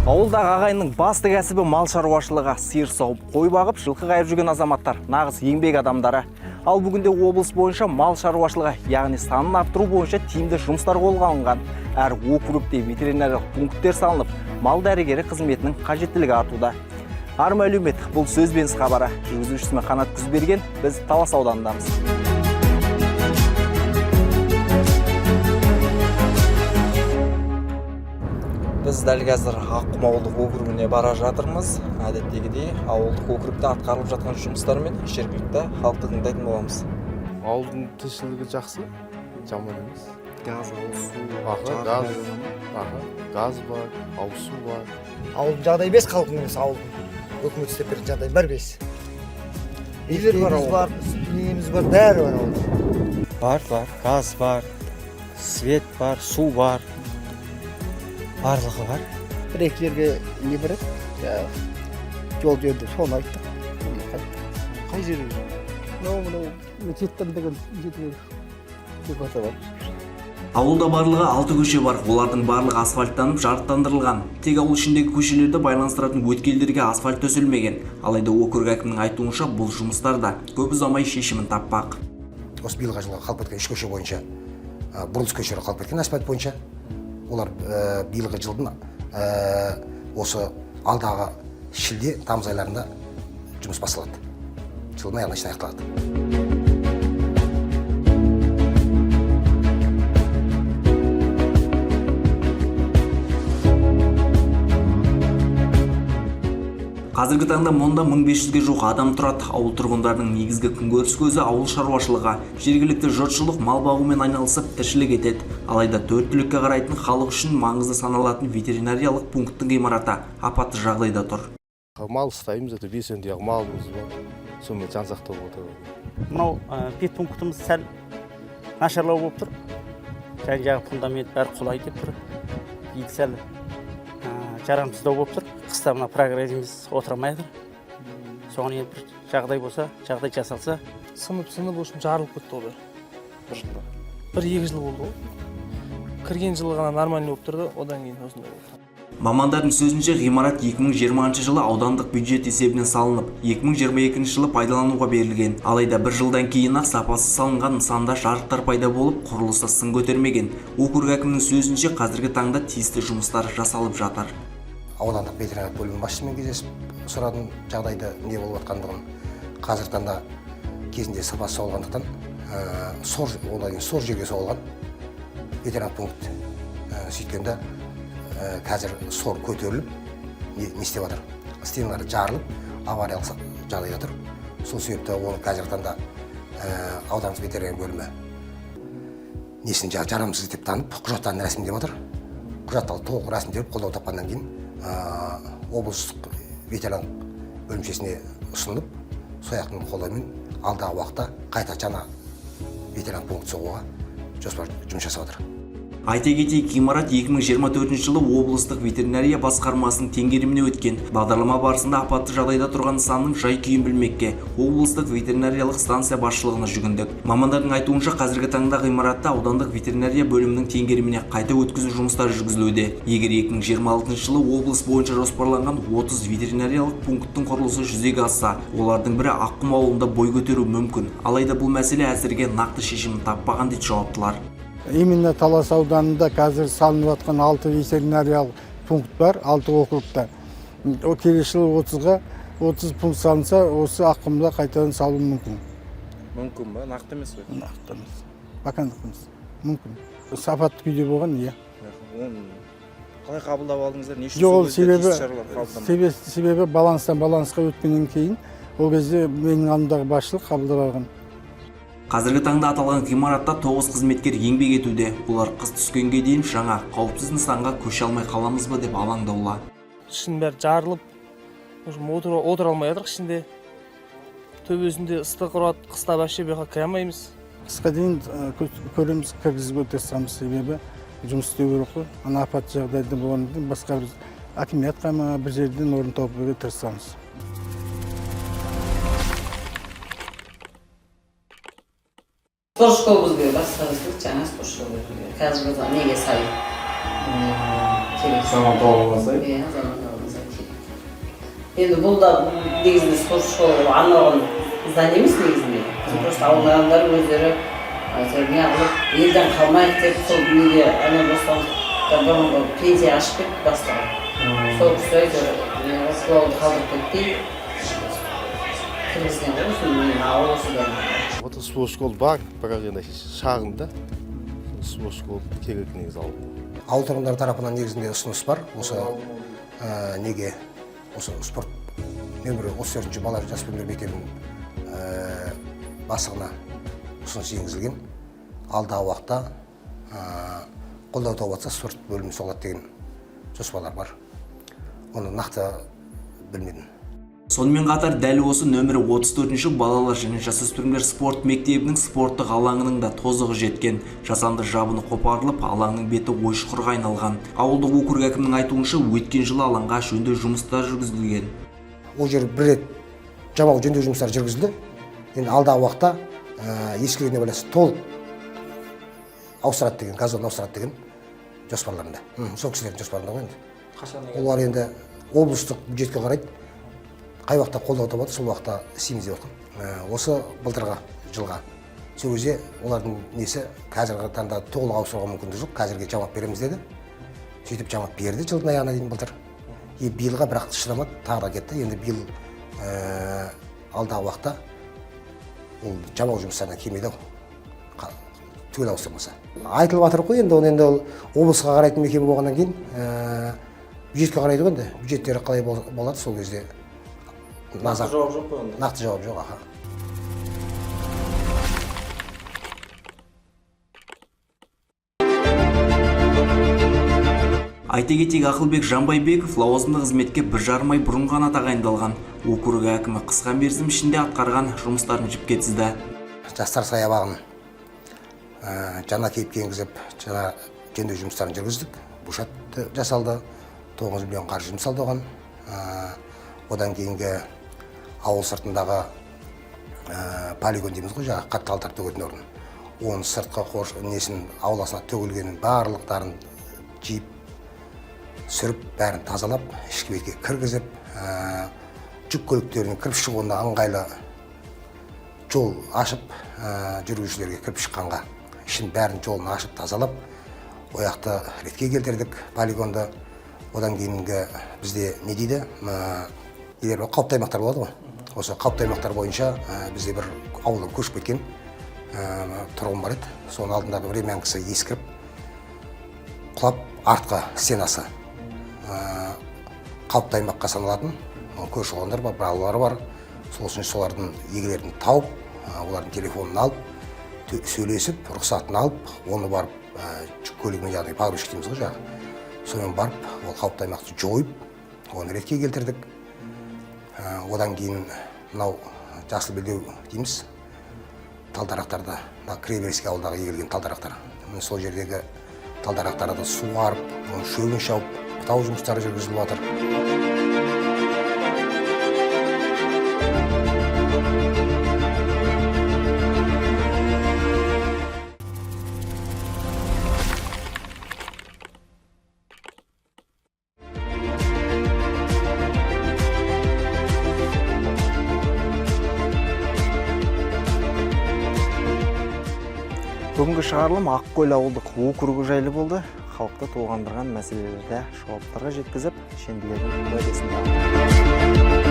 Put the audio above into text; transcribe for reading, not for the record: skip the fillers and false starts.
Ауылдағы ағайынның басты кәсібі мал шаруашылығы, сиыр сауып, қой бағып, жылқы қайырып жүрген азаматтар, нағыз еңбек адамдары. Ал бүгінде облыс бойынша мал шаруашылығы, яғни санын арттыру бойынша тиімді жұмыстар қолға алынған. Әр округте ветеринариялық пункттер салынып, мал дәрігері қызметінің қажеттілігі артуда. Арма әлеумет, бұл сөз бен іс хабары. Жүргізушісімен Қанат Күзберген, біз Талас ауданындамыз. Біз дәл қазір Аққұм ауылдық округіне бара жатырмыз. Әдеттегідей ауылдық округте атқарылып жатқан жұмыстар мен жергілікті халықты тыңдайтын боламыз. Ауылдың тіршілігі жақсы, жаман емес. Газ, ауыз су, Аха, газ, аха, газ бар, ауыз су бар. Ауылдың жағдайы бес, халықтың емес, ауылдың өкімет істеп берген жағдай бәрі бес. Нелер бар Мектебіміз ауылда? Бар, неміз бар, бәрі бар ауылда. Бар, бар, газ бар, свет бар, су бар, барлығы бар. Бір екі жерге не бар еді, жаңағы жол жөндеп, соны айттық, соны қайттық. Қай жерге? Мынау Жеттім деген жерге бар. Ауылда барлығы 6 көше бар. Олардың барлығы асфальттанып, жарықтандырылған. Тек ауыл ішіндегі көшелерді байланыстыратын өткелдерге асфальт төселмеген. Алайда округ әкімінің айтуынша, бұл жұмыстар да көп ұзамай шешімін таппақ. Осы биылғы жылға қалып кеткен үш көше бойынша, бұрылыс көшелері қалып кеткен асфальт бойынша, олар биылғы жылдың осы алдағы шілде, тамыз айларында жұмыс басталады, жылдың аяғына шейін аяқталады. Қазіргі таңда мұнда 1500-ге жуық адам тұрады. Ауыл тұрғындарының негізгі күнкөріс көзі ауыл шаруашылығы. Жергілікті жұртшылық мал бағумен айналысып, тіршілік етеді. Алайда төрт түлікке қарайтын халық үшін маңызды саналатын ветеринариялық пункттің ғимараты апатты жағдайда тұр. Мал ұстаймыз, это бес тұяқ малымыз бар. Сонымен жан сақтап отырады. Мынау ветпунктіміз сәл нашарлау болып тұр, жан жағы фундамент бәрі құлай деп тұр, биыл сәл жарамсыздау болып тұр. Қыста мына прогревіміз отыра алмай жатыр. Соған енді бір жағдай болса, жағдай жасалса. Сынып сынып, в общем, жарылып кетті ғой бәрі. Бір жылда. Бір екі жыл болды ғой. Кірген жылы ғана нормальный болып тұрды, одан кейін осындай болды. Мамандардың сөзінше, ғимарат 2020 жылы аудандық бюджет есебінен салынып, 2022 жылы пайдалануға берілген. Алайда бір жылдан кейін-ақ сапасыз салынған нысанда жарықтар пайда болып, құрылысы сын көтермеген. Округ әкімінің сөзінше, қазіргі таңда тиісті жұмыстар жасалып жатыр. Аудандық ветеринарлық бөлім басшысымен кездесіп сұрадым жағдайды, не болып жатқандығын. Қазіргі таңда кезінде сапасы соғылғандықтан, сор, одан кейін сор жерге соғылған ветеринарлық пункт. Сөйткенде қазір сор көтеріліп, не істеп жатыр, стеналары жарылып, авариялық жағдайда тұр. Сол себепті оны қазіргі таңда аудандық ветеринария бөлімі несін, жаңағы жарамсыз деп танып, құжаттарын рәсімдеп жатыр. Құжаттарды толық рәсімделіп, қолдау тапқаннан кейін облыстық ветеринарлық бөлімшесіне ұсынылып, сол жақтың қолдауымен алдағы уақытта қайта жаңа ветеринарлық пункт соғуға жоспар жұмыс жасап жатыр. Айта кетейік, ғимарат 2024 жылы облыстық ветеринария басқармасының теңгеріміне өткен. Бағдарлама барысында апатты жағдайда тұрған нысанның жай-күйін білмекке облыстық ветеринариялық станция басшылығына жүгіндік. Мамандардың айтуынша, қазіргі таңда ғимаратты аудандық ветеринария бөлімінің теңгеріміне қайта өткізу жұмыстары жүргізілуде. Егер 2026 жылы облыс бойынша жоспарланған 30 ветеринариялық пункттің құрылысы жүзеге асса, олардың бірі Аққұм ауылында бой көтеруі мүмкін. Алайда бұл мәселе әзірге нақты шешімін таппаған, дейді жауаптылар. Именно Талас ауданында қазір салынып жатқан алты ветеринариялық пункт бар, алты округта. О, келесі жылы 30 пункт салынса, осы Аққұмда қайтадан салу мүмкін. Мүмкін ба? Нақты емес қой. Нақты емес, пока нақты емес, мүмкін. Сапатты күйде болған, иә. Оны қалай қабылдап алдыңыздар? Не үшін Жоқ, ол себебі баланстан балансқа өткеннен кейін, ол кезде менің алдымдағы басшылық қабылдап алған. Қазіргі таңда аталған ғимаратта 9 қызметкер еңбек етуде. Олар қыс түскенге дейін жаңа қауіпсіз нысанға көше алмай қаламыз ба деп алаңдаулы. Ішінің бәрі жарылып, в общем, отыра алмай жатырық ішінде. Төбесінде ыстық ұрады, қыста вообще бұл жаққа кіре алмаймыз. Қысқа дейін көреміз, кіргізуге тырысамыз, себебі жұмыс істеу керек қой. Ана апатты жағдайда болғаннан кейін басқа біз әкімиятқа ма, бір жерден орын тауып беруге тырысамыз. Спорт школа бізге басқа, жаңа спорт школа беру керек. Қазіргі неге сай. Керек. Заман талабына сай. Иә, заман талабына сай керек. Енді бұл да негізінде спорт школаға арналған здание емес негізінде. Просто ауыл адамдары өздері әйтеуір неғылып, елден қалмайық деп, сол неге ана Бостандықта бұрынғы пенсия ашып кетті бастығы. Сол кісі әйтеуір неғылып, сол ауылды қалдырып кетпей кіргізген ғой осы нені, ауыл осыдан. Вот спорт школа бар, бірақ енді шағын да. Спорт школа керек негізі ауылда. Ауыл тұрғындары тарапынан негізінде ұсыныс бар осы неге, осы спорт нөмірі 34-ші балалар жасөспірімдер мектебінің бастығына ұсыныс енгізілген. Алдағы уақытта қолдау тауып жатса, спорт бөлімі соғылады деген жоспарлар бар. Оны нақты білмедім. Сонымен қатар дәл осы нөмірі 34-ші балалар және жасөспірімдер спорт мектебінің спорттық алаңының да тозығы жеткен. Жасанды жабыны қопарылып, алаңның беті ой-шұқырға айналған. Ауылдық округ әкімінің айтуынша, өткен жылы алаңға жөндеу жұмыстары жүргізілген. Ол жер бір рет жамау жөндеу жұмыстары жүргізілді. Енді алдағы уақытта ескіргеніне байланысты толық ауыстырады деген, газон ауыстырады деген жоспарларында. Сол кісілердің жоспарында ғой енді. Қашан? Олар енді облыстық бюджетке қарайды, қай уақытта қолдау табады, сол уақытта істейміз деп жатқан. Осы былтырғы жылға сол кезде олардың несі, қазіргі таңда толық ауыстыруға мүмкіндік жоқ, қазірге жамап береміз деді. Сөйтіп жамап берді жылдың аяғына дейін былтыр. И биылға бірақ шыдамады, тағы да кетті. Енді биыл алдағы уақытта ол жамау жұмыстарына келмейді ау, түгел ауыстырмаса. Айтылып жатыр ғой енді, оны енді ол облысқа қарайтын мекеме болғаннан кейін бюджетке қарайды ғой енді, бюджеттері қалай болады сол кезде. Нақты жауап жоқ қой онда? Нақты жауап жоқ, аха. Айта кетейік, Ақылбек Жанбайбеков лауазымды қызметке 1,5 ай бұрын ғана тағайындалған. Округ әкімі қысқа мерзім ішінде атқарған жұмыстарын жіпке тізді. Жастар саябағын жаңа кейіпке енгізіп, жаңа жөндеу жұмыстарын жүргіздік. Буфет жасалды, 9 миллион қаржы жұмсалды оған. Одан кейінгі ауыл сыртындағы полигон дейміз ғой, жаңағы қатты талдар төгетін орын. Оның сыртқы қорш несін, ауласына төгілгенін барлықтарын жиып, сүріп, бәрін тазалап, ішкі бетке кіргізіп, жүк көліктерінің кіріп шығуына ыңғайлы жол ашып, жүргізушілерге кіріп шыққанға ішін бәрін жолын ашып, тазалап, ояқты ретке келтірдік полигонды. Одан кейінгі бізде не дейді, нелер бар, қауіпті аймақтар болады ғой. Осы қауіпті аймақтар бойынша бізде бір ауылдан көшіп кеткен тұрғын бар еді. Соның алдындағы времянкасы ескіріп, құлап, артқы стенасы қауіпті аймаққа саналатын. Көрші қолаңдар бар, балалары бар. Сол үшін солардың егелерін тауып, олардың телефонын алып, сөйлесіп, рұқсатын алып, оны барып, жүк көлігімен, яғни погрузчик дейміз ғой жаңағы, сонымен барып, ол қауіпті аймақты жойып, оны ретке келтірдік. Одан кейін мынау жасыл белдеу дейміз, тал дарақтарды, мына кіреберіске ауылдағы егілген тал дарақтар, міне сол жердегі тал дарақтарды суарып, оның шөбін шауып, бұтау жұмыстары жүргізіліп жатыр. Бүгінгі шығарылым Ақкөл ауылдық округі жайлы болды. Халықты толғандырған мәселелерді жауаптарға жеткізіп, шенділердің уәдесін алды.